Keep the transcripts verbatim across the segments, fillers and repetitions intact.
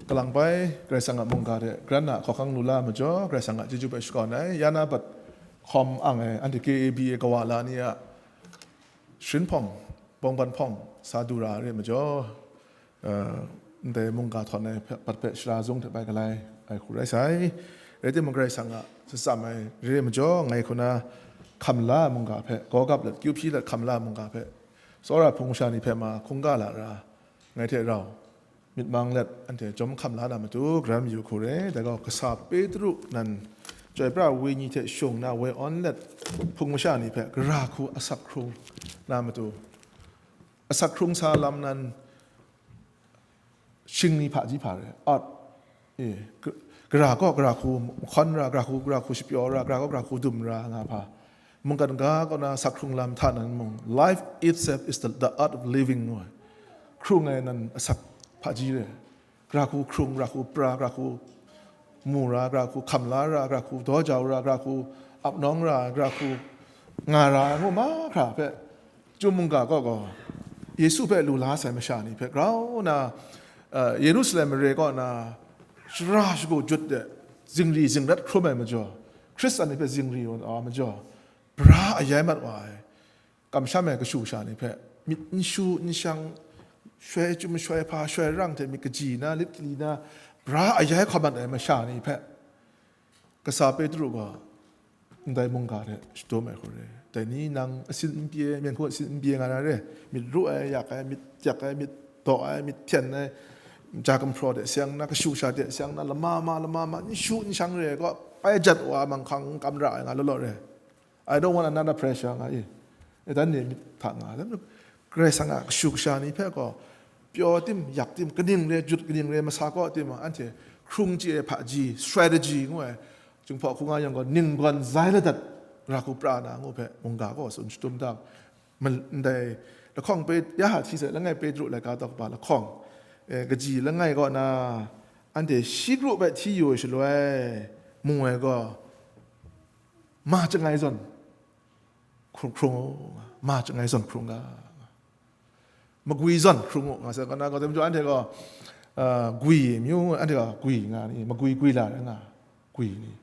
Kalang bai, Karai Kasang a mungga hte, grant a hkawhkang lu la majaw, Karai Kasang a chyeju hpe shakawn ai, ya na bat hkawm ang ai, anhte K A B A kawa la ni a sharin hpawng, bawngban hpawng, sa du ra ai re majaw, uh, ndai mungga htawn ai hpe, bat hpe shara zung hte bai galai ai hku rai sai. Rai timung, Karai Kasang a shatsam ai re majaw, ngai hku na hkam la ai mungga hpe, gawgap let, kyu hpyi let hkam la ai mungga hpe, tsawra hpung masha ni hpe ma hkungga la ra, ngai hte rau myit mang let, anhte jawm hkam la na matu, garam yu hku re. Dai gaw, kasa Petru nan chyoi pra wenyi hte shung na woi awn let, hpung masha ni hpe gara hku asak hkrung na matu, asak hkrung sa lam nan, shing ni hpaji hpa re, art, e, gra-, gara gaw gara hku mahkawn ra, gara hku gara hku shapyaw ra, gara gaw gara hku dum ra nga hpa. Mungkan ga kaw na asak hkrung lam hta nan mung, life itself is the, the art of living ngu ai. Hkrung ai nan asak hpaji re. Gara hku hkrung, gara hku pra, gara hku mu ra, gara hku hkam la ra, gara hku daw jau ra, gara hku ap nawng ra, gara hku nga ra, ngu mahkra hpe, Chyum mungga kaw gaw, Yesu hpe lu la sai masha ni hpe grau na, uh, Yerusalem mare kaw na shara shagu jut de zingri zingrat hkrum ai majaw, Hkristan ni hpe zingri wa ai majaw, bra ayai mat wa ai, kamsham ai kashu kasha ni hpe myit n shu n shang, shoi chyum shoi hpa, shoi rang hte myit kaji na, lit kali na, bra ayai hkawm mat ai masha ni hpe, kasa Petru gaw ndai mungga hte shadum ai hku re. Dai ni nang asin n pye, myen hku asin n pye nga na re, myit ru ai, yak ai, myit yak ai, myit daw ai, myit hten ai, ja gumhpraw de seng na, kashu kasha de seng na, lama ma, lama ma, n shu n shang re ai kaw, pai jat wa manghkang n kam ra ai nga law law re. I don't want another pressure nga i. E dan ni myit hta nga. Karai Kasang a kashu kasha ni hpe gaw, pyaw tim, yak tim, kaning re jut, kaning re masa kaw tim, anhte hkrung chye ai hpaji, strategy ngu ai, Jinghpaw hku nga yang gaw, ninggawn zai ladat, ra hku pra na ngu hpe, mungga gaw tsun shadum da. Mal-, ndai lahkawng Pe-, ya hti sai, langai Petru laika daw kaba lahkawng, eh, kaji langai kaw na, anhte shi kru hpe hti yu ai shaloi, mu ai gaw, ma chyangai zawn hkrung, hkrung u, ma chyangai zawn hkrung ga, magwi zawn hkrung u, nga sai, kaw na, kaw tem jaw anhte gaw, ah, gwi, amyu anhte gaw gwi nga ni, magwi gwila rai nga, gwi ni.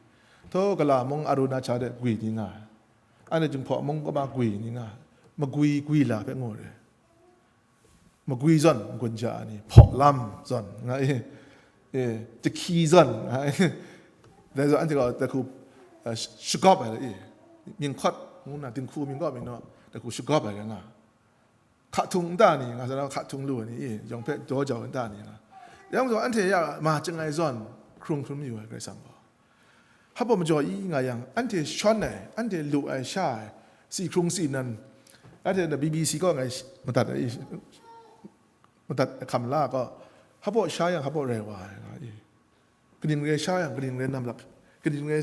Thaw, Kala mung, Aruna cha de gwi ni nga, anhte Jinghpaw mung, kama gwi ni nga, magwi gwila hpe ngu re. Magwi zawn n-gun ja ai ni, hpaw lam zawn nga i, e, jahkyi zawn nga i, dai zawn anhte gaw dai hku, eh, sh-, shagawp ai la i, minghkawt ngu na, dinghku minghkawt mi naw, dai hku shagawp ai la nga, hka htung nta ni nga, sa na hka htung lu ai ni i, yawng hpe daw jau ai nta ni nga, yang gaw anhte ya ma chyangai zawn hkrung hkrum yu ai Karai Kasang gaw. Hpa majaw i nga yang, anhte shawn ai, anhte lu ai, sha ai, si hkrung si nan, anhte na B B C kaw ngai sh-, madat ai, madat hkam la kaw, hpa sha yang hpa rai wa ai nga i. Kaning re sha yang, kaning re nam lap, kaning re,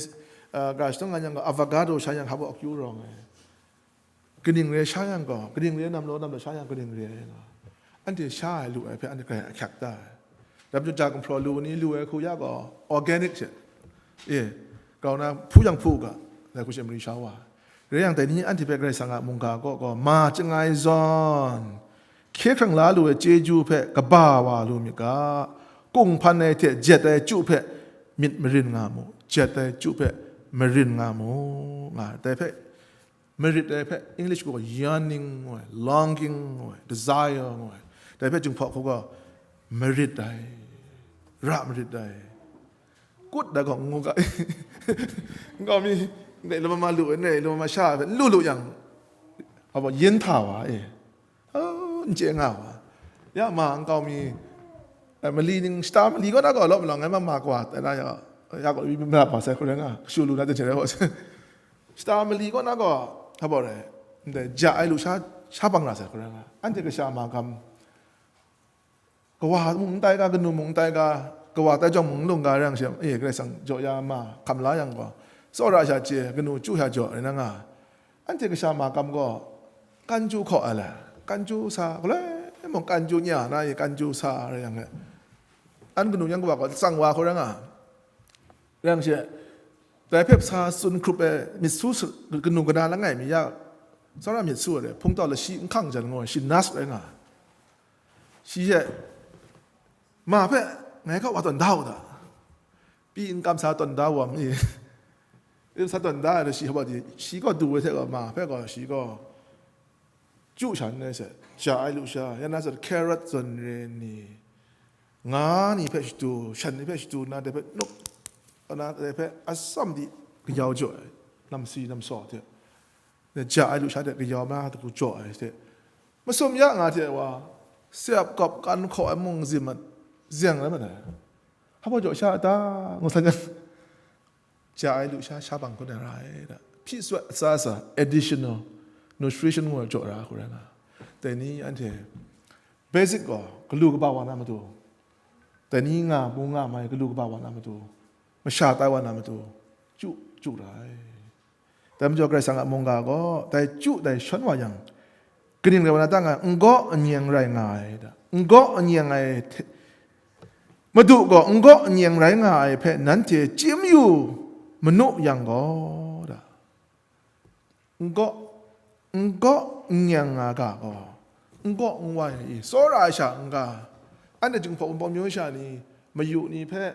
ah, ga shadawng nga yang gaw, avocado sha yang hpa akyu rawng ai. Kaning re sha yang gaw, kaning re nam law, nam law sha yang kaning re ai nga. Anhte sha ai lu ai hpe anhte grai ahkyak da ai. Dai majaw ja gumhpraw lu ni lu ai hku ya gaw, organic she. E, grau na hpu yang hpu u ga, dai hku she mari sha wa ai. Rai yang, dai ni anhte hpe Karai Kasang a mungga kaw gaw, ma chyangai zawn, hkye hkrang la lu ai chyeju hpe kaba wa lu myit ga, kunghpan ai hte jet ai chyu hpe myit marin nga mu, jet ai chyu hpe marin nga mu, nga ai. Dai hpe marit ai hpe, English gaw yearning ngu ai, longing ngu ai, desire ngu ai. Dai hpe Jinghpaw hku gaw marit ai, ra marit ai. Kut da gaw ngu ga, nkau mi, ndai lama ma lu ai, ndai lama ma sha ai hpe, n lu lu yang, hpa baw yin hta wa e. Oh, n chye nga wa. Ya ma nkau mi, eh, mali ning, shata mali kaw na gaw, law malawng ai ma ma kaw, tai na ya, ya gaw, mi, mi, ma sai hku rai nga, kashu lu na ten hte rai gaw, shata mali kaw na gaw, hpa baw rai, ndai ja ai lusha, sha bang ra sai hku rai nga, anhte kasha magam, kawa mung n tai ga, kanu mung n tai ga, kawa tai jawng mung n lung ga rai yang she, eh, Karai Kasang jaw ya ma, hkam la yang gaw, tsawra sha chye, kanu chyu sha jaw rai na nga, anhte kasha magam gaw, kan chyu hkaw ai le, kan chyu sa, galoi mung kan chyu nya na i, kan chyu sa rai yang e, an kanu yan kawa gaw, tsang wa hku rai nga, rai yang she, dai hpe sa tsun hkrup ai myit su sa, kanu kana langai mi ya, tsawra myit su ai re, hpungtau lashi n hkang jan ngu ai, shi nas rai nga, shi she, ma hpe Ngai kaw wa tawn da u da. Pyi n kam sa tawn da wa mi. Sa tawn da ai shi hpa di, shi gaw du ai hte gaw ma hpe gaw shi gaw chyu sha n rai sai, ja ai lu sha, ya na zawn carrot zawn re ni, nga ni hpe shadu, shan ni hpe shadu na, dai hpe nup, na dai hpe atsam di kayau jaw ai, namsi namsaw hte, ja ai lu sha hte kayau na hku jaw ai hte, masum ya nga hte wa, siap kap kan hkaw ai mung zim mat, zeng rai mat ai. Hpa jaw sha ta, ngu san jan. Ja ai lu sha, sha bang hkun ai ra ai da. Hpyi sawat sa sa, additional nutrition ngu ai jaw ra hku rai nga. Dai ni anhte basic gaw galu kaba wa na matu, dai ni nga mu nga mai galu kaba wa na matu, masha tai wa na matu, chyu, chyu ra ai. Dai majaw Karai Kasang a mungga gaw dai chyu dai shawn wa yang, kaning rai wa na ta nga, n gaw n nyeng rai nga ai da. N gaw n nyeng ai hte, Madu gaw n gaw n nyeng rai nga ai hpe nanhte chyim yu manu yang gaw, da. N gaw, n gaw n nyeng nga ga gaw, n gaw n wai i, tsawra ai sha n ga, anhte Jinghpaw Wunpawng myu sha ni, mayu ni hpe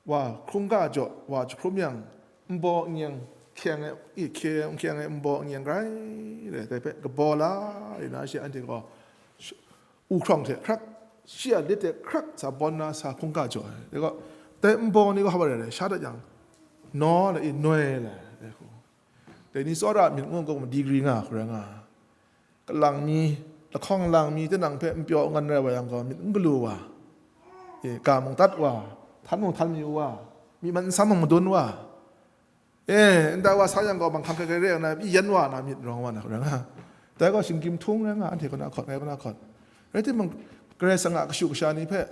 wa hkungga jaw wa jahkrum yang, nbaw n nyeng hkyeng ai, i hkye n hkyeng ai nbaw n nyeng grai re, dai hpe kabaw la yu na, shi anhte gaw, u hkrawng hte hkrak, shi a lit hte hkrak sa bawn na sa hkungga jaw ai. Dai gaw, dai nbaw ni gaw hpa rai rai, sha dat yang, naw lai i, noi lai, dai hku. Dai ni tsawra myit ngu gaw, degree nga hku rai nga. Kalang mi, lahkawng lang mi, tinang hpe n pyaw n ngan rai wa yang gaw, myit n galu wa, e, ga mung tat wa, htan mung htan mayu wa, myi man nsam mung madun wa, e, ndai wa sa yang gaw, manghkang hkrai hkrai re ai na, pyi yan wa na, myit rawng wa na, rai nga. Dai gaw, shinggyim htung rai nga, anhte kaw na hkawt, ngai kaw na hkawt. Rai timung, Karai Kasang a kashu kasha ni hpe,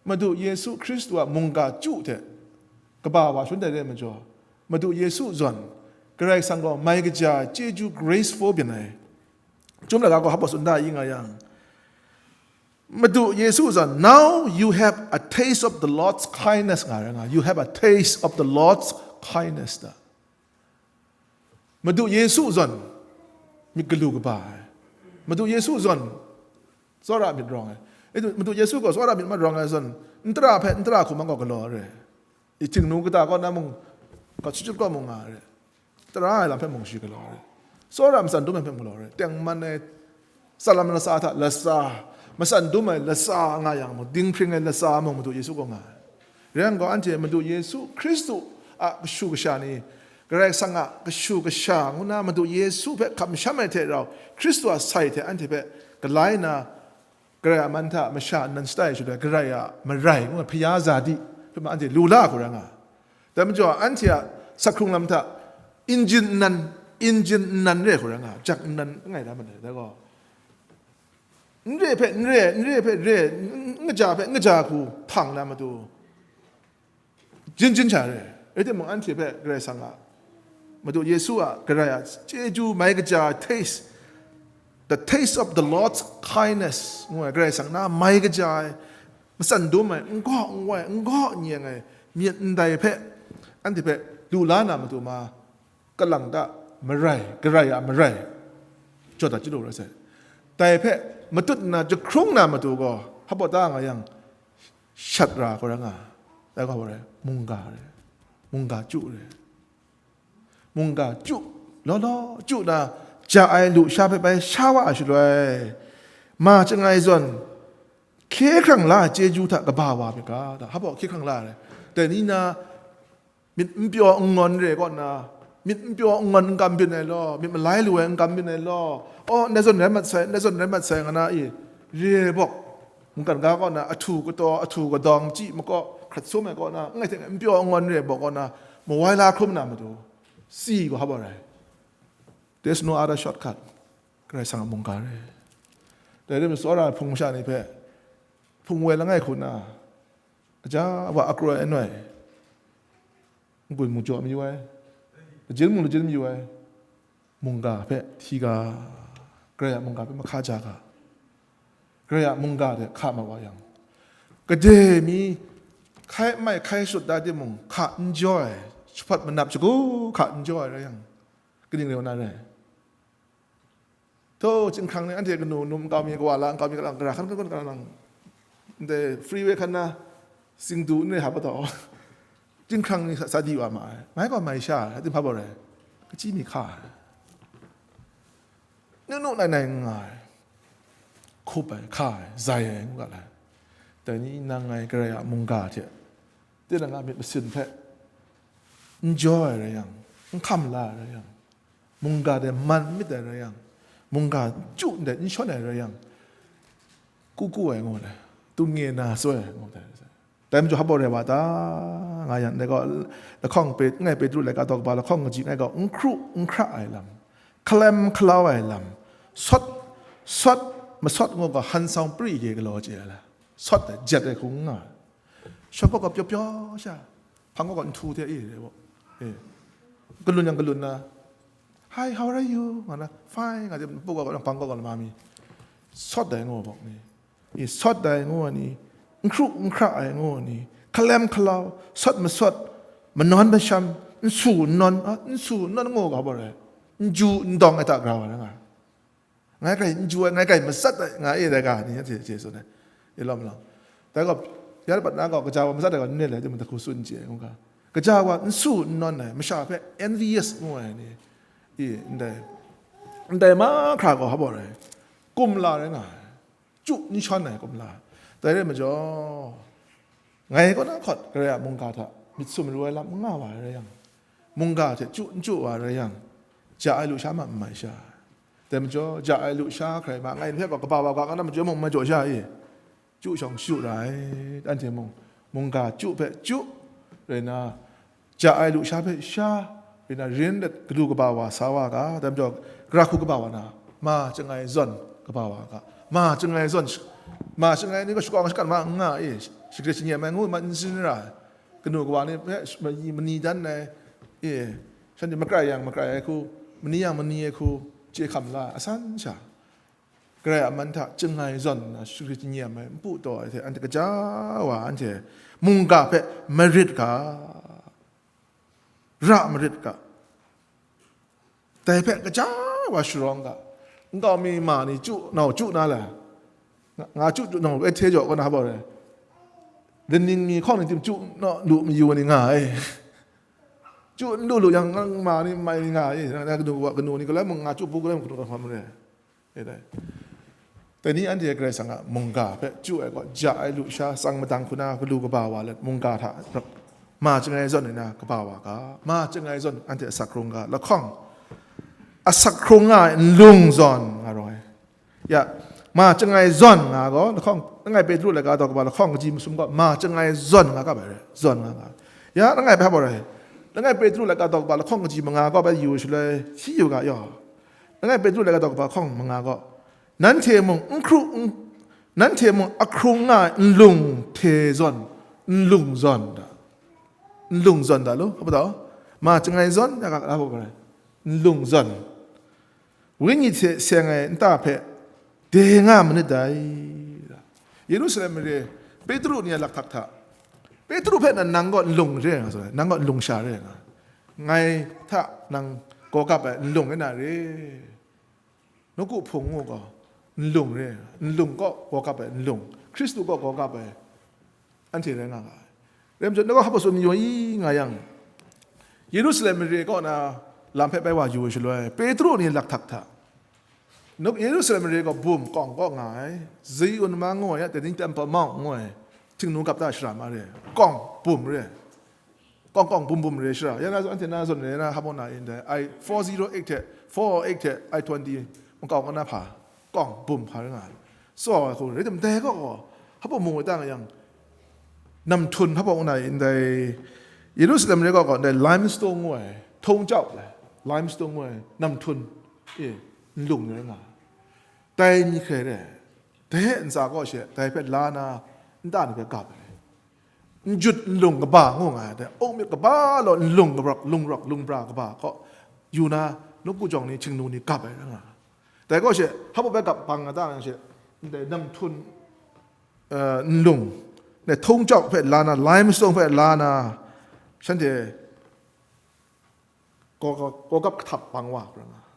Madu Yesu Hkristu a mungga chyu hte kaba wa shangun dai re ai majaw, Madu Yesu zawn, Karai Kasang gaw mai kaja ai chyeju, graceful byin ai. Chyum laga gaw hpa tsun da i nga yang, Madu Yesu zawn, "Now you have a taste of the Lord's kindness," nga rai nga, "You have a taste of the Lord's kindness," da. Madu Yesu zawn, myit galu kaba ai. Madu Yesu zawn, tsawra myit rawng ai. E, Madu Yesu gaw tsawra myit mat rawng ai zawn, n tara hpe n tara hku man gaw galaw ai. I htingnu kata kaw na mung, ga chyut chyut kaw mung nga ai. Tara ai lam hpe mung shi galaw ai. Tsawra matsan dum ai hpe mung galaw ai. Tengman ai, tsalam latsa hta latsa, matsan dum ai latsa nga yang mung, dinghpring ai latsa mung Madu Yesu gaw nga ai. Rai yang gaw, anhte Madu Yesu Hkristu a kashu kasha ni, Karai Kasang a kashu kasha ngu na, Madu Yesu hpe kamsham ai hte rau, Hkristu a sai hte anhte hpe galai na, Karai a man hta masha nnan shatai shaloi, Karai a marai ngu na, hpaya zadi hpe ma anhte lu la hku rai nga. Dai majaw, anhte a sak hkrung lam hta, injin nnan, injin nnan re hku rai nga, jak nnan langai da ma dai, dai gaw, n re hpe n re, n re hpe re, n, n kaja hpe n kaja hku hpang na matu, jin jin sha re. Rai timung, anhte hpe Karai Kasang a, Madu Yesu a, Karai a chyeju mai kaja ai taste, the taste of the Lord's kindness ngu ai, Karai Kasang na mai kaja ai, matsan dum ai, n gaw n wai, n gaw n yeng ai myit ndai hpe, anhte hpe lu la na matu ma, kalang ta marai, Karai a marai, jaw dat chyalu rai sai. Dai hpe matut nna jahkrung na matu gaw, hpa ta nga yang, shat ra hku rai nga, dai gaw rai, mungga rai, mungga chyu rai. Mungga chyu, law law chyu na, ja ai lusha hpe bai sha wa ai shaloi, ma chyangai zawn, hkye hkrang la ai chyeju hta kaba wa myit ga, da, hpa hkye hkrang la ai rai. Dai ni na, myit n pyaw n ngawn re kaw na, myit n pyaw n ngawn n kam byin ai law, myit malai lu ai n kam byin ai law, aw, ndai zawn rai mat sai, ndai zawn rai mat sai, nga na i, re ai bawk, mungkan ga kaw na, ahtu kataw, ahtu kadawng, chyi makaw, hkrat sum ai kaw na, n rai hte n pyaw n ngawn re ai bawk kaw na, mawai la hkrum na matu, si gaw hpa rai. There's no other shortcut. Karai Kasang a mungga re. Dai rai nme, tsawra ai hpung masha ni hpe, hpung woi langai hku na, aja wa akroi anoi, n-gun mung jaw mayu ai, lajin mung lajin mayu ai, mungga hpe hti ga, Karai a mungga hpe mahka ja ga, Karai a mungga hte hka mat wa yang, gade mi hkai mai hkai shut da timung, hka n jaw ai, jahpawt manap shagu hka n jaw ai rai yang, kaning rai wa na rai? Taw, chyinghkrang ni anhte kanu num nkau mi, kawa la nkau mi, kalang, gara hkan, hkan, hkan, kalang, ndai freeway hkan na, Singdu n re hpa taw, chyinghkrang ni sa di wa ma ai. Ngai gaw mai sha ai, ating hpa baw rai, kachyi mi hka ai. Nu nu nai nai n nga ai, hkup ai, hka ai, zai ai, ngu ga lai. Dai ni nang ngai Karai a mungga hte, tinang a myit masin hpe n jaw ai rai yang, n hkam la ai rai yang, mungga dai man myit ai rai yang, mungga chyu ndai n shawn ai rai yang, ku ku ai ngu ai, tung nye na soi ai ngu ai. Dai majaw hpa baw rai wa ta, nga yang, dai gaw, lahkawng Pe-, ngai Petru laika daw kaba lahkawng kaji ngai gaw, n hkru n hkra ai lam, hkalem hkalau ai lam, sawt, sawt masawt ngu gaw, han sawng pri de galaw chye ai la, sawt ai, jet ai hku n nga ai. Shawng gaw gaw pyaw pyaw sha, hpang gaw gaw nhtu hte, e, e, galun yang galun na, "Hi, how are you?" nga na, "Fine," nga de, pu gaw gaw, hpang gaw gaw lama mi, sawt ai ngu ai bawk ni, e, sawt ai ngu ai ni, n hkru n hkra ai ngu ai ni, hkalem hkalau, sawt masawt, manawn masham, n su n nawn, a, n su n nawn ngu ga baw rai, n ju n dawng ai hta grau ai rai nga ai. Ngai grai n ju ai, ngai grai matsat ai, nga e dai ga ni, anhte hte tsun ai. E lawm law. Dai gaw, ya pat na gaw, kaja wa matsat ai gaw, n re ai, timung, hku tsun chye ai, ngu ga. Kaja wa n su n nawn ai, masha hpe envious ngu ai ni, e, ndai, ndai mahkra gaw hpa baw rai, kumla rai nga ai. Chyu n shawn ai kumla. Dai rai majaw, ngai kaw na hkawt Karai a mungga hta myit sum maru ai lam n nga wa ai rai yang, mungga hte chyu n chyu wa ai rai yang, ja ai lusha ma n mai sha. Dai majaw, ja ai lusha hkrai ma, ngai hpe gaw kaba wa ga nga na majaw mung n mai jaw sha i, chyu shawng chyu ra ai, anhte mung, mungga chyu hpe chyu rai na, ja ai lusha hpe sha, rai na, rin let galu kaba wa sa wa ga, dai majaw, gara hku kaba wa na, ma chyangai zawn kaba wa ga, ma chyangai zawn, ma chyangai ni gaw shakawng shakan ma n nga i, shagrit shanyem ai ngu ma n sin ra ai, kanu kawa ni hpe mani, mani dan ai, e, shanhte makrai yang makrai ai hku, mani yang mani ai hku, chye hkam la ai, asan sha. Karai a man hta chyangai zawn nna shagrit shanyem ai npu taw ai hte, anhte kaja wa anhte mungga hpe marit ga, ra marit ga, dai hpe kaja wa sharawng ga, nkau mi ma ni chyu, nau chyu na la, nga, nga chyu, chyu, nau e hte jaw kaw na hpa rai, laning mi hkawng ni tim chyu naw lu mayu ni nga ai. Chyu n lu lu yang, nang ma ni mai ni nga ai, nang kanu wa, kanu ni galai mung nga chyu bu galai mung kanu hkam rai. E dai. Dai ni anhte Karai Kasang a mungga hpe chyu ai gaw, ja ai lusha tsang madang hku na galu kaba wa let, mungga hta ma chyangai zawn ai na kaba wa ga, ma chyangai zawn anhte asak hkrung ga, lahkawng asak hkrung nga ai nlung zawn nga rawng ai. Ya, ma chyangai zawn nga gaw, lahkawng, langai Petru laika daw kaba lahkawng kaji masum gaw, ma chyangai zawn nga ga bai rai, zawn nga ga. Ya, langai hpe hpa rai. Langai Petru laika daw kaba lahkawng kaji manga gaw bai yu shaloi, shi yu ga yaw. Langai Petru laika daw kaba lahkawng manga gaw, nanhte mung n hkru, n, nanhte mung ahkrung nga ai nlung hte zawn, nlung zawn da. Nlung zawn da lu, hpa tau? Ma chyangai zawn, ya ga, hpa rai. Nlung zawn. Wenyi hte seng ai nta hpe de nga manit dai. Yerusalem mare, Petru ni a lakhtak hta, Petru hpe nan nang gaw nlung re nga, nang gaw nlung sha re nga, ngai hta nang gaw kap ai nlung e na re. Nawku hpung ngu gaw, nlung re, nlung kaw gaw kap ai nlung, Hkristu kaw gaw kap ai, anhte rai nga nga ai. Rai majaw, nawku hpa tsun yu i nga yang, Yerusalem mare kaw na lam hpe bai wa yu ai shaloi, Petru ni lakhtak hta, Yerusalem mare gaw bum kawng kaw nga ai, Ziun ma ngu ai, ya, Temple Mount ngu ai, Htingnu kap ta shara ma re, kawng bum re. Kawng kawng bum bum re shara, ya na zawn, anhte na zawn re na, hpa na ndai, I four zero eight hte, four oh eight hte, I twenty makau nga na hpa, kawng bum hpa rai nga ai. Tsaw ai hku rai tim, dai kaw gaw, hpa mu ai ta nga yang, namhtun hpa nga na ndai, Yerusalem re kaw gaw ndai limestone ngu ai, htawng jau ai, limestone ngu ai, namhtun, e, nlung rai nga ai. Dai mi hkrai re, dai ntsa kaw she, dai hpe la na, nta ni hpe gap ai. N jut n lung kaba ngu nga ai, dai auk myit kaba law, n lung kabrak, lung rak, lung bra kaba kaw yu na, nawku jawng ni, Htingnu ni gap ai rai nga ai. Dai kaw she, hpa bai gap bang nga ta nang she, ndai namhtun, eh, n lung, ndai htawng jau hpe la na, limestone hpe la na, shanhte kaw, kaw, kaw gap kahtap bang wa ai rai nga ai.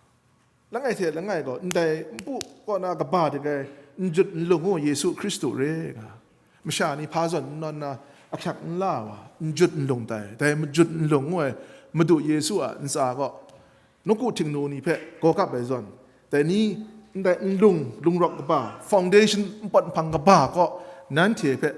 Langai hte langai gaw, ndai npu kaw na kaba dik ai, n jut n lung u Yesu Hkristu re nga. Masha ni hpa zawn n nawn na, ahkyak n la wa, n jut n lung tai. Dai majut n lung ngu ai Madu Yesu a ntsa gaw, nawku htingnu ni hpe gaw kap ai zawn, dai ni ndai n lung, lungrawk kaba, foundation npawt nhpang kaba gaw nanhte hpe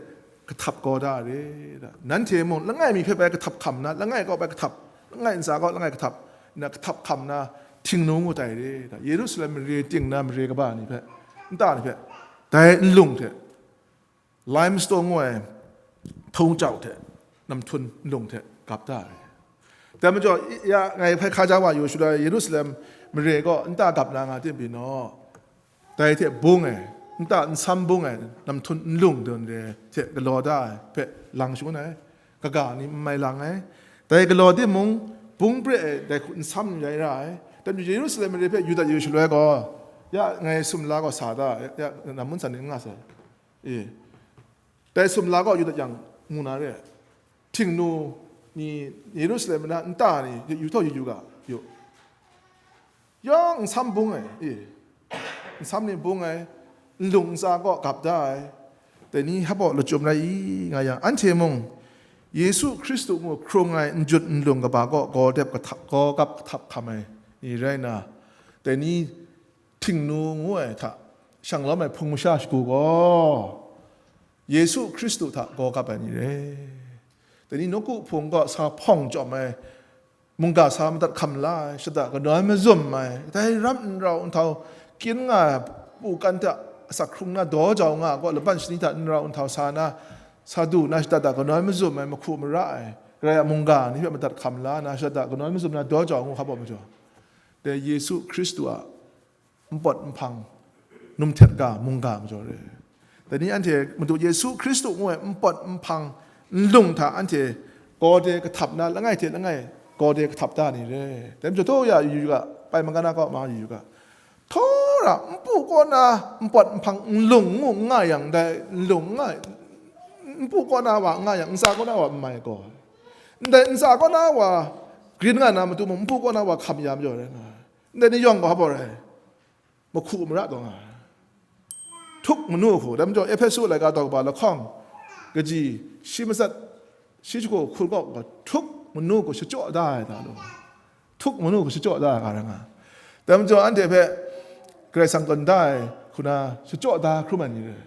kahtap gaw da re, da. Nanhte mung langai mi hpe bai kahtap hkam na, langai gaw bai kahtap, langai ntsa gaw langai kahtap, na kahtap hkam na htingnu ngu tai re, da. Yerusalem mare ting na mare kaba ni hpe, nta ni hpe, dai n lung hte, limestone ngu ai htung jau hte, namhtun nlung hte gap da ai. Dai majaw, ya, ngai hpai hkaja wa yu shaloi, Yerusalem mare gaw nta gap na nga tim pyi naw, dai hte bung ai, nta nsam bung ai, namhtun nlung dawn re hte galaw da ai hpe lang shangun ai, kaga ni n mai lang ai. Dai galaw timung, bung pre ai dai hku nsam ni rai ra ai. Dai majaw Yerusalem mare hpe yu dat yu shaloi gaw, ya, ngai sumla gaw sa da, ya, namun san ni n nga sai. E, dai sumla gaw yu dat yang, mu na re ai. Htingnu ni, Yerusalem na nta ni, yu, yu htau yu yu ga, yu. Yawng nsam bung ai, e, nsam ni bung ai, nlung ntsa gaw gap da ai. Dai ni hpa lachyum rai i, nga yang, anhte mung, Yesu Hkristu ngu hkrung ai n jut n lung kaba gaw gaw dep kahtap, gaw gap kahtap hkam ai ni rai nna, dai ni htingnu ngu ai hta shang lawm ai hpung masha shagu gaw, Yesu Hkristu hta gaw kap ai ni re. Dai ni nawku hpung gaw sa hpawng chyawm ai, mungga sa madat hkam la ai, shada kanawn mazum ai, dai ram n rau nhtau, kyin nga ai, pu kan hta asak hkrung na daw jau nga ai gaw, laban shani hta n rau nhtau sa na, sa du na, shada da kanawn mazum ai, mahku mara ai, Karai a mungga ni hpe madat hkam la na, shada da kanawn mazum na daw jau ngu hkap ai majaw, dai Yesu Hkristu a npawt nhpang, num htet ga mungga majaw re. Dai ni anhte Madu Yesu Hkristu ngu ai npawt nhpang nlung hta anhte gaw de kahtap na, langai hte langai gaw de kahtap da ni re. Dai majaw, taw ya yu yu ga, pai magan na kaw ma yu yu ga, htawra npu kaw na npawt nhpang nlung ngu n nga yang, dai nlung n nga, npu kaw na wa n nga yang, ntsa kaw na wa n mai gaw, ndai ntsa kaw na wa grin nga na matu mung, npu kaw na wa hkam ya majaw rai nga ai. Ndai ni yawng gaw hpa rai, mahku mara taw nga ai. Htuk manu hku, dai majaw Ehpesu laika daw kaba lahkawng kaji shi matsat, shi jahku hkun kaw gaw htuk manu hku shachyaw da ai da law, htuk manu hku shachyaw da ai ga rai nga ai. Dai majaw anhte hpe Karai Kasang tawn da ai hku na shachyaw da hkrum ai ni re.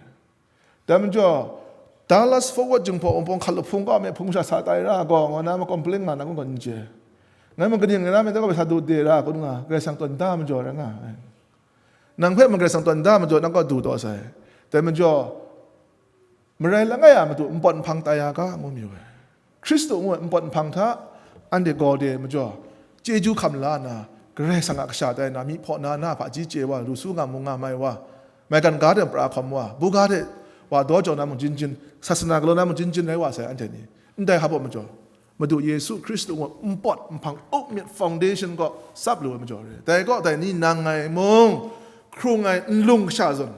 Dai majaw, Dallas Forward Jinghpaw Wunpawng hkat lahpung kaw me hpung sha sa tai ra gaw, ngai na ma complain nga na kun gaw n chye. Ngai ma kaning rai na me, dai gaw sa du de ra kun nga, Karai Kasang tawn da majaw rai nga ai. Nang hpe ma Karai Kasang tawn da majaw, nang gaw du taw sai. Dai majaw, marai langai a matu npawt nhpang tai ya ga, ngu mayu ai. Hkristu ngu ai npawt nhpang hta anhte gaw de majaw, chyeju hkam la nna, Karai Kasang a kasha tai na, myi hpaw na na hpaji chye wa, lu su nga mu nga mai wa, maigan ga de pra hkawm wa, buga de wa daw jau na mung jin jin, sasana galaw na mung jin jin rai wa sai anhte ni. Ndai hpa majaw, Madu Yesu Hkristu ngu ai npawt nhpang up myit foundation gaw tsap lu ai majaw re. Dai gaw dai ni nang ngai mung, hkrung ai nlung kasha zawn,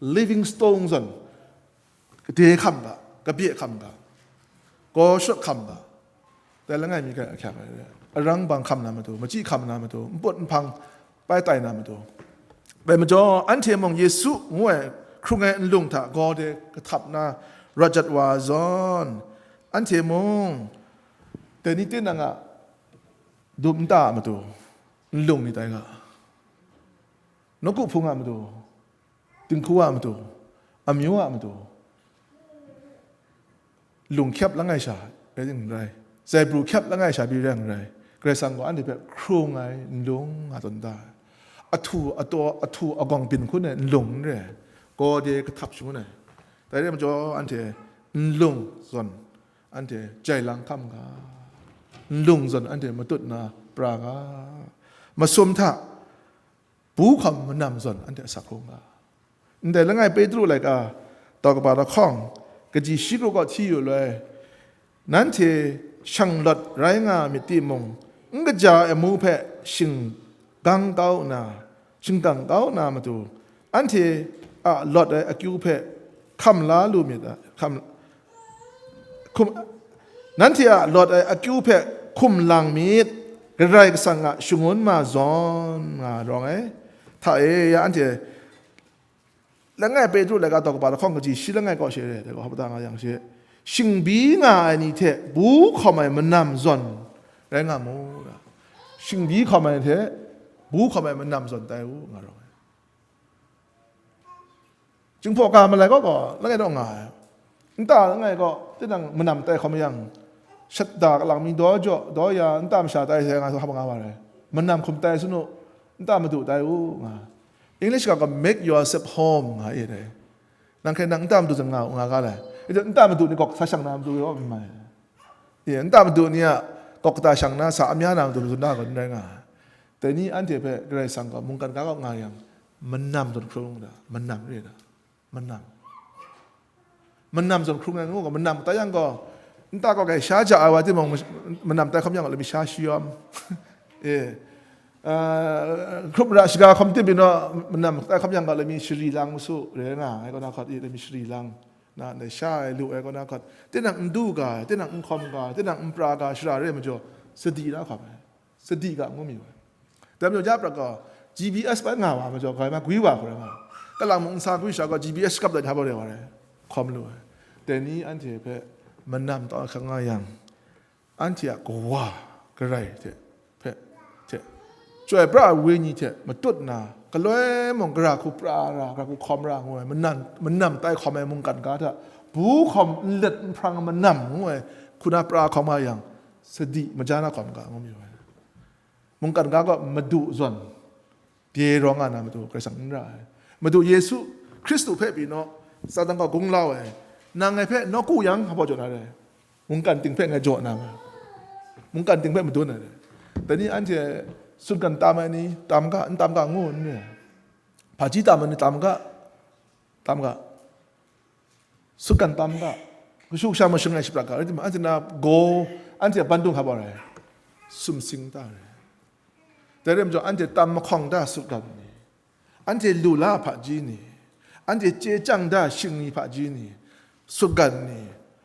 living stone zawn, kade hkam ga, kabye hkam ga, gaw shut hkam ga, dai langai mi hkra ahkyak ai re. Arang bang hkam na matu, machyi hkam na matu, npawt nhpang pai tai na matu. Dai majaw, anhte mung Yesu ngu ai hkrung ai nlung hta gaw de kahtap na rawt jat wa zawn, anhte mung dai ni tinang a dum nta a matu, nlung ni tai ga, nawku hpung a matu, dinghku a matu, amyu a matu, lung hkyep langai sha rai n rai, zaibru hkyep langai sha pyi rai n rai, Karai Kasang gaw anhte hpe hkrung ai nlung nga tawn da ai. Ahtu ataw, ahtu agawng byin hkun ai nlung n re, gaw de kahtap shangun ai. Dai rai majaw, anhte nlung zawn anhte jai lang hkam ga, nlung zawn anhte matut na pra ga, masum hta bu hkawm manam zawn anhte asak hkrum ga. Ndai langai Petru laika daw kaba lahkawng, kaji shi kru kaw hti yu loi, nanhte shanglawt rai nga myit timung, n kaja ai amu hpe shinggang kau nna, shinggang kau na matu, anhte a lawt ai akyu hpe hkam la lu myit a, hkam, hkum, nanhte a lawt ai akyu hpe hkum lang myit, Karai Kasang a shangun ma zawn nga rawng ai. Hta e, ya anhte langai Petru laika daw kaba lahkawng kaji shi langai kaw she re, dai gaw hpa ta nga yang she, Shingbi nga ai ni hte bu hkawm ai manam zawn rai nga mu. Shingbi hkawm ai ni hte bu hkawm ai manam zawn tai u, nga rawng ai. Jinghpaw ga malai kaw gaw, langai naw nga ai. Nta langai gaw, tinang manam tai hkawm yang, shat da kalang mi daw jaw, daw ya, nta masha tai sai nga su hap nga wa rai. Manam hkum tai su nu, nta madu tai u, nga. English ga gaw, "Make yourself home," nga e dai. Nang hkrai nang nta madu zawn nga u, nga ga lai. Ita nta madu ni gawk sa shang na madu yaw mi mai. Ye, nta madu ni a gawk kata shang na sa amya na madu madu na gaw n rai nga ai. Dai ni anhte hpe Karai Kasang gaw mungkan ga kaw nga yang, manam zawn hkrung da, manam re da, manam. Manam zawn hkrung ai ngu gaw, manam tai yang gaw, nta kaw kai sha ja ai wa timung, manam tai hkawm yang gaw, lami sha shayawm. Ye. Ah, hkrup mara shaga hkawm tim byin naw, manam tai hkawm yang gaw, lami shari lang masu, re nga ai kaw na hkawt, lami shari lang. Na, ndai sha ai lu ai kaw na hkawt, tinang n du ga ai, tinang n hkawm ga ai, tinang n pra ga ai shara re ai majaw, sadi na hkawm ai. Sadi ga ngu mi wa. Dai majaw, ya prat gaw, G B S bai nga wa majaw, ga ma gwi wa hkra nga. Kalang mung n sa gwi sha gaw, G B S shakap dat hta bau re wa rai. Hkawm lu ai. Dai ni anhte hpe manam taw ahkang nga yang, anhte a Kawa Karai hte, hpe, hte, Chyoi pra ai Wenyi hte matut nna, galoi mung gara hku pra ra, gara hku hkawm ra ngu ai, manam, manam tai hkawm ai mungkan ga hta, bu hkawm n let n hprang manam ngu ai, hku na pra hkawm nga yang, sadi maja na hkawm ga ngu mayu ai. Mungkan ga gaw madu zawn, pye rawng nga na matu Karai Kasang n ra ai. Madu Yesu Hkristu hpe pyi naw, Satan gaw gunglau ai. Nang ngai hpe nawku yang hpa jaw na re? Mungkan ting hpe ngai jaw na ma? Mungkan ting hpe madun na re? Dai ni anhte sutgan tam ai ni, tam ga, n tam ga ngu n re? Hpaji tam ai ni tam ga, tam ga. Sutgan tam ga. Kashu kasha mashing ai shaprak ga. Rai timung, anhte na gaw, anhte a bandung hpa baw rai? Sumsing ta rai. Dai rai majaw, anhte tam mahkawng ta sutgan ni, anhte lu la hpaji ni, anhte chye chyang da shingni hpaji ni, sutgan ni,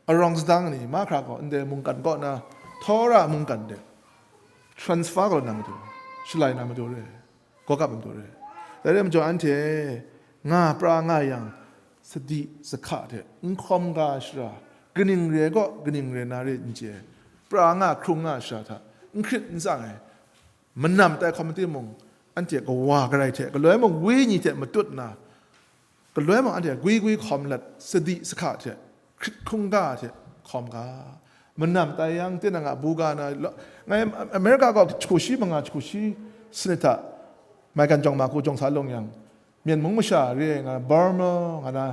arawng sadang ni, mahkra gaw ndai mungkan kaw na, Tora mungkan de transfer kau na matu, shalai na matu re, gawgap na matu re. Dai rai majaw, anhte nga pra nga yang, sadi sahka hte n hkawm ga shara, kaning re ai kaw, kaning re na re n chye, pra nga hkrung nga shara hta n hkrit n tsang ai, manam tai hkawm timung, anhte Kawa Karai hte, galoi mung Wenyi hte matut nna, galoi mung anhte gwi gwi hkawm let, sadi sahka hte, hkrit hkungga hte hkawm ga. Manam tai yang, tinang a buga na, lo-, ngai America gaw jahku shi manga, jahku shi sanit hta maigan jawng ma hku jawng sa lung yang, Myen mung masha re ai nga, Burma nga na,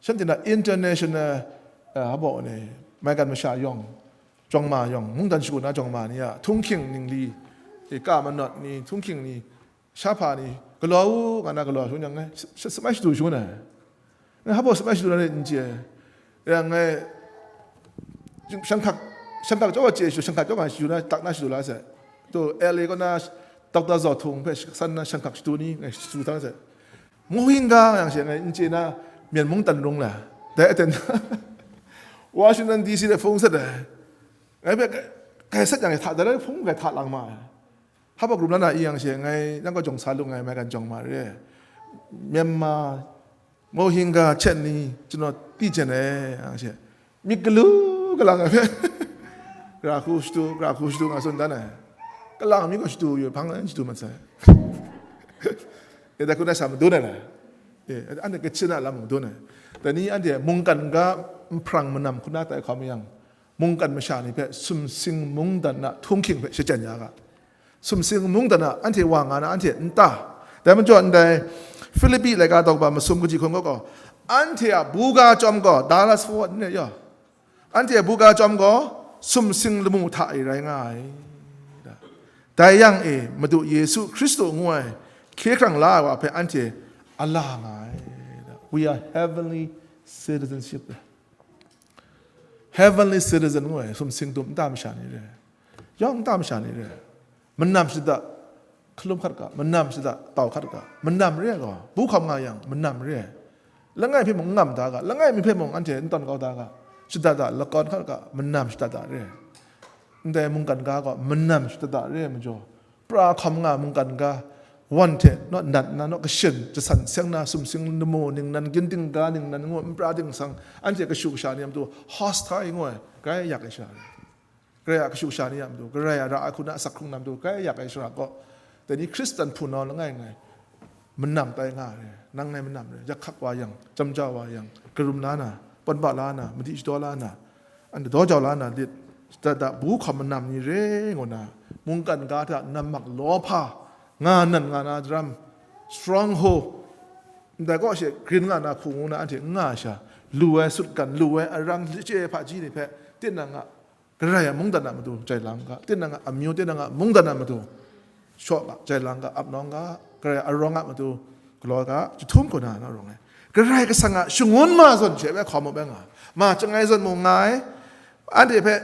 shanhte na international, eh, hpaw ni, maigan masha yawng, jawng ma yawng, mungdan shagu na jawng ma ni a, htunghking ningli, e, ka manawt ni, htunghking ni, shahpa ni, galaw u, nga na galaw shangun yang, ngai, sa-, sa-, samai shadu shangun ai. Ngai hpaw samai shadu na rai n chye ai. Yang ngai, shanghkak, shanghkak chyaw wa chye shu, shanghkak chyaw nga shadu na, tak na shadu la sai. Tu L A kaw na, Doctor Zaw Htung hpe san na shanghkak shadu ni, ngai shadu htang sai. Mohinga yang she ngai n chye na, Myen mungdan rung la, dai aten Washington D C de hpung sat ai. Ngai hpe kai sat yang, hta dai hpung kai hta lang ma ai. Hpa krum la na i yang she ngai, nang kaw jawng sa lu ngai, maigan jawng ma re. Myanmar, Mohinga, Chet ni, janaw ti jen ai, yang she. Myit galu galang ai hpe, gara hku shadu, gara hku shadu nga tsun dan ai. Kalang mi gaw shadu yu hpang ai, shadu mat sai. E, dai hku na sha madun ai la? E, anhte kachin a lam madun ai. Dai ni anhte mungkan ga nhprang manam hku na tai hkawm yang, mungkan masha ni hpe sumsing mungdan na htunghking hpe shachyen ya ga. Sumsing mungdan na anhte wa nga na anhte n ta? Dai majaw ndai Filipi laika daw kaba masum kaji hkun gaw, anhte a buga chyawm gaw Dallas Forward n rai yaw. Anhte a buga chyawm gaw sumsing lamu hta e rai nga ai. Dai yang e, Madu Yesu Hkristu ngu ai hkye hkrang la ai wa hpe anhte a la nga ai. We are heavenly citizenship. Heavenly citizen ngu ai, sumsing dum nta masha ni re, yawng nta masha ni re, manam shada hkalum hkat ga, manam shada tau hkat ga, manam re ai gaw, bu hkawm nga yang, manam re ai. Langai hpe mung n ngam da ga, langai mi hpe mung anhte n tawn kau da ga, shada da lakawn hkat ga, manam shada da re ai. Ndai mungkan ga gaw, manam shada da re ai majaw, pra hkawm nga mungkan ga, wan hte naw nat nna, naw kashin, jasan seng na, sumsing lamu ningnan, gindingga ningnan ngu, npra dingsang, anhte kashu kasha ni a matu hostile ngu ai, grai yak ai sha. Karai a kashu kasha ni a matu, Karai a ra ai hku na asak hkrung na matu, grai yak ai shara gaw, dai ni Hkristan hpunau langai ngai, manam tai nga ai, nang ngai manam re, yak hkak wa yang, jamja wa yang, karum la na, pawn ba la na, madi shadaw la na, anhte daw jau la na lit, da da bu hkawm manam ni re ngu na, mungkan ga hta nammak lawhpa nga nan nga na daram, stronghold, ndai kaw she grin nga na hku ngu na anhte n nga ai sha, lu ai sutgan, lu ai arang, chye ai hpaji ni hpe, tinang a Karai a mungdan a matu jai lang ga, tinang a amyu, tinang a mungdan a matu shaw ga, jai lang ga, ap nawng ga, Karai a arawng a matu galaw ga, jahtum kaw na na rawng ai. Karai Kasang a shangun ma zawn she bai hkawm u bai nga, ma chyangai zawn mung nga ai, anhte hpe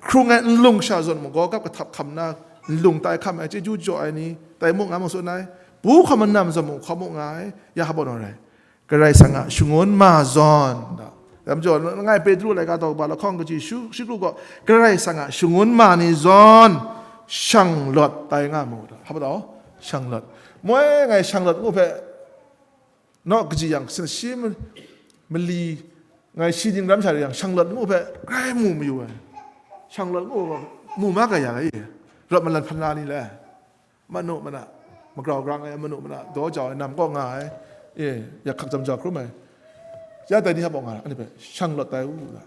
hkrung ai nlung sha zawn mung gaw gap kahtap hkam na, nlung tai hkam ai, chyeju jaw ai ni tai mung nga mung tsun ai, bu hkawm manam zawn mung hkawm mung nga ai, ya hpa naw rai. Karai Kasang a shangun ma zawn, da. Dai majaw, langai Petru laika daw ba lahkawng kaji shu, shi kru gaw, Karai Kasang a shangun ma ni zawn, shanglawt tai nga mu, da. Hpa taw, shanglawt. Moi ngai shanglawt ngu hpe, naw kaji yang, sin shi ma-, mali, ngai shi ning ram sha yang, shanglawt ngu hpe, grai mu mayu ai. Shanglawt ngu hpe, mu ma ga ya ga i. Rawt malan hpan la ni le. Manu mana, magrau grang ai, manu mana, daw jau ai, nam kaw nga ai, e, yak hkak jam jau hkrum ai, ya dai ni hta bawng nga ai, anhte hpe shang lawt tai u ga.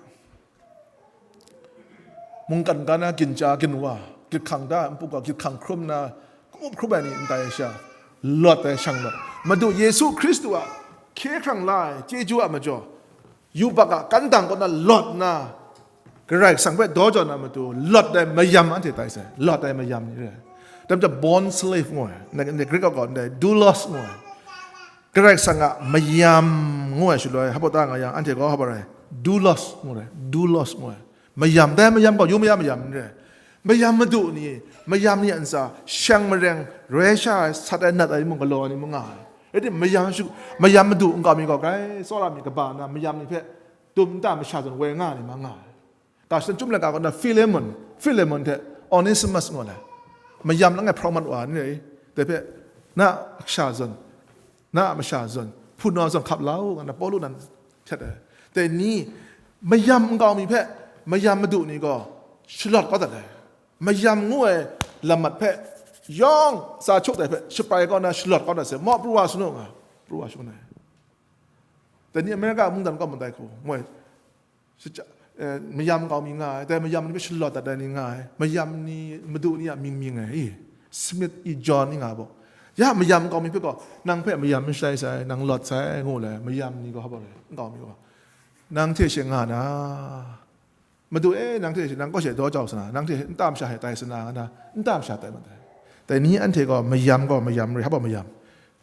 Mungkan ga na ginja ginwa, gyit hkang da, npu ga gyit hkang hkrum na, kumup hkrum ai ni n tai ai sha, lawt ai shang lawt. Madu Yesu Hkristu a hkye hkrang la ai chyeju a majaw, yubak a kantang kaw na lawt nna, Karai Kasang hpe daw jau na matu, lawt ai mayam anhte tai sai, lawt ai mayam ni re ai. Dai majaw bond slave ngu ai, ndai, ndai Greek kaw gaw ndai doulos ngu ai. Karai Kasang a mayam ngu ai shaloi, hpa ta nga yang, anhte gaw hpa rai, doulos ngu ai, doulos ngu ai. Mayam, dai mayam gaw yu mayam mayam ni re ai. Mayam madu ni, mayam ni a ntsa, sheng mareng, roi sha ai, sat ai, nat ai mung, galaw ai ni mung nga ai. Rai timung, mayam shu, mayam madu nkau mi gaw, grai tsawra mi kaba na, mayam ni hpe dum nta masha zawn woi nga ai ni ma nga ai. Ga shadawn chyum laika kaw na Filemon, Filemon hte Onesimus ngu ai. Mayam langai hprawng mat wa ni rai, dai hpe, na a kasha zawn, na a masha zawn, hpunau zawn hkap la u, nga na Pawlu nan htet ai. Dai ni, mayam nkau mi hpe, mayam madu ni gaw shalawt kau dat ai. Mayam ngu ai lam mat hpe yawng sa hkyuk dai hpe, shapai kau na shalawt kau dat sai, maw pru wa sanu nga, pru wa shangun ai. Dai ni America mungdan kaw mung dai hku, moi, shaja, eh, mayam nkau mi nga ai, dai mayam ni hpe shalawt dat ai ni nga ai, mayam ni madu ni a mying mying ai, i, Smith i John i nga bawk. Ya mayam nkau mi hpe gaw, nang hpe mayam n shalai sai, nang lawt sai, ngu le, mayam ni gaw hpa rai, nkau mi gaw, nang hte she nga na, Madu e, nang hte she, nang kaw she daw jau sa na, nang hte nta masha hte tai sa na, nga na, nta masha tai mat ai. Dai ni anhte gaw mayam gaw mayam re, hpa mayam?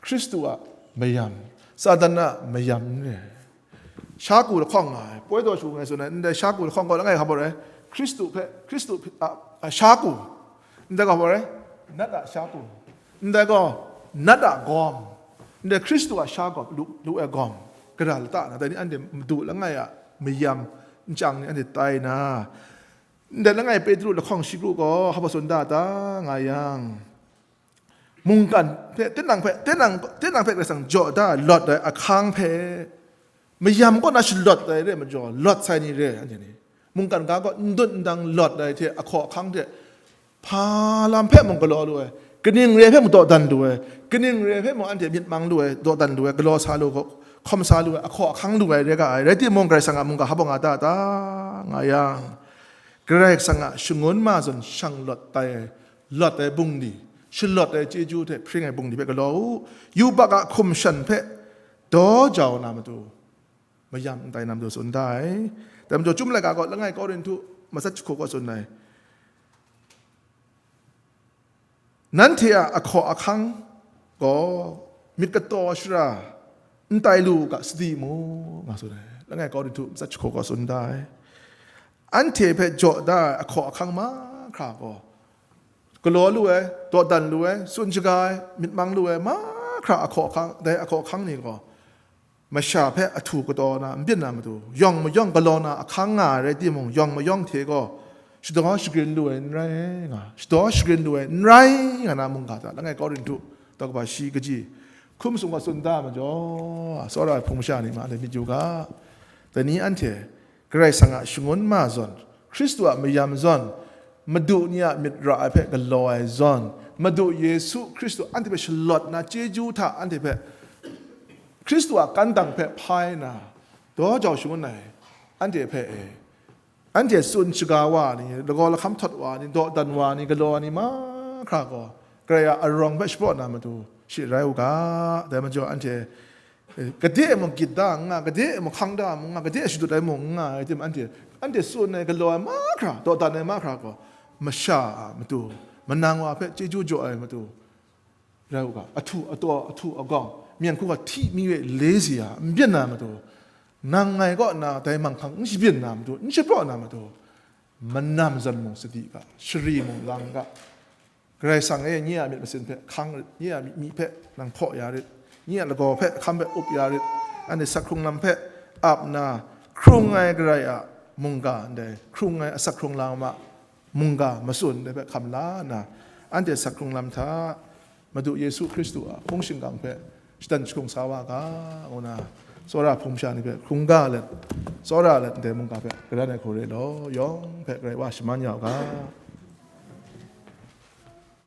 Hkristu a mayam, Satan a mayam n re. Shaku lahkawng nga ai, poi daw shu ngai tsun ai, ndai shaku lahkawng gaw langai hpa rai, Hkristu hpe, Hkristu hpe, a, a, shaku, ndai gaw hpa rai, nat a shaku, ndai gaw nat a gawm, ndai Hkristu a sha gaw lu, lu ai gawm, gara lata na, dai ni anhte madu langai a mayam nchyang ni anhte tai na, ndai langai Petru lahkawng shi kru gaw hpa tsun da ta nga yang, mungkan hpe, tinang hpe, tinang, tinang hpe Karai Kasang jaw da lawt ai ahkang hpe, mayam kaw na shalawt ai re majaw, lawt sai ni re, anhte ni. Mungkan ga kaw n dun n dang lawt ai hte, ahkaw ahkang hte, hpa lam hpe mung galaw lu ai, kaning re hpe mung dawdan lu ai, kaning re hpe mung anhte myit mang lu ai, dawdan lu ai, galaw sa lu, hkawm sa lu ai, ahkaw ahkang lu ai re ga ai, rai timung, Karai Kasang a mungga hpa nga ta ta nga yang, Karai Kasang a shangun ma zawn shang lawt tai ai, lawt ai bungli, shalawt ai chyeju hte hpring ai bungli hpe galaw u, yubak a hkum shan hpe daw jau na matu, mayam n tai na matu tsun da ai. Dai majaw, Chyum laika gaw langai Korinhtu matsat jahku gaw tsun ai, nanhte a ahkaw ahkang gaw myit kataw shara n tai lu u ga, sadi mu, nga tsun ai. Langai Korinhtu matsat jahku gaw tsun da ai. Anhte hpe jaw da ai ahkaw ahkang mahkra gaw, galaw lu ai, dawdan lu ai, tsun shaga ai, myit mang lu ai mahkra ahkaw ahkang, dai ahkaw ahkang ni gaw, masha hpe ahtu kataw na n byin na matu, yawng mayawng galaw na ahkang nga ai rai timung, yawng mayawng hte gaw shadaw shagrin lu ai n rai nga, shadaw shagrin lu ai n rai nga na mungga hta, langai Korinhtu Tawk ba shi kaji hkum sung wa tsun da majaw, tsawra ai hpung masha ni ma de myit yu ga. Dai ni anhte Karai Kasang a shangun ma zawn, Hkristu a mayam zawn, Madu ni a myit ra ai hpe galaw ai zawn, Madu Yesu Hkristu anhte hpe shalawt na chyeju hta anhte hpe Hkristu a kantang hpe hpai na, daw jau shangun ai anhte hpe e, anhte tsun shaga wa ni, lagaw lahkam htawt wa ni, dawdan wa ni, galaw wa ni mahkra gaw, Karai a arawng hpe shapraw na matu shi rai u ga. Dai majaw anhte, eh, gade e mung gyit da n nga, gade e mung hkang da n nga, gade e shadut ai mung n nga ai tim, anhte, anhte tsun ai, galaw ai mahkra, dawdan ai mahkra gaw, masha a matu, manang wa hpe chyeju jaw ai matu, rai u ga, ahtu ataw, ahtu agawng, myen hku ga hti mi we le si ya, n byin na matu, nang ngai kaw nna dai manghkang n shabyin na matu, n shapraw na matu, manam zawn mung sadi ga, shari mung lang ga, Karai Kasang e nye a myit masin hpe hkang rit, nye a myi hpe nang hpaw ya rit, nye a lagaw hpe hkam hpe up ya rit, anhte sak hkrung lam hpe ap nna, hkrung ai Karai a mungga ndai, hkrung ai asak hkrung lam a mungga matsun dai hpe hkam la nna, anhte sak hkrung lam hta Madu Yesu Hkristu a hpung shingkang hpe shatan jahkung sa wa ga, ngu na, tsawra hpung masha ni hpe hkungga let, tsawra let ndai mungga hpe garan ai hku re law, yawng hpe Karai wa shaman ya u ga.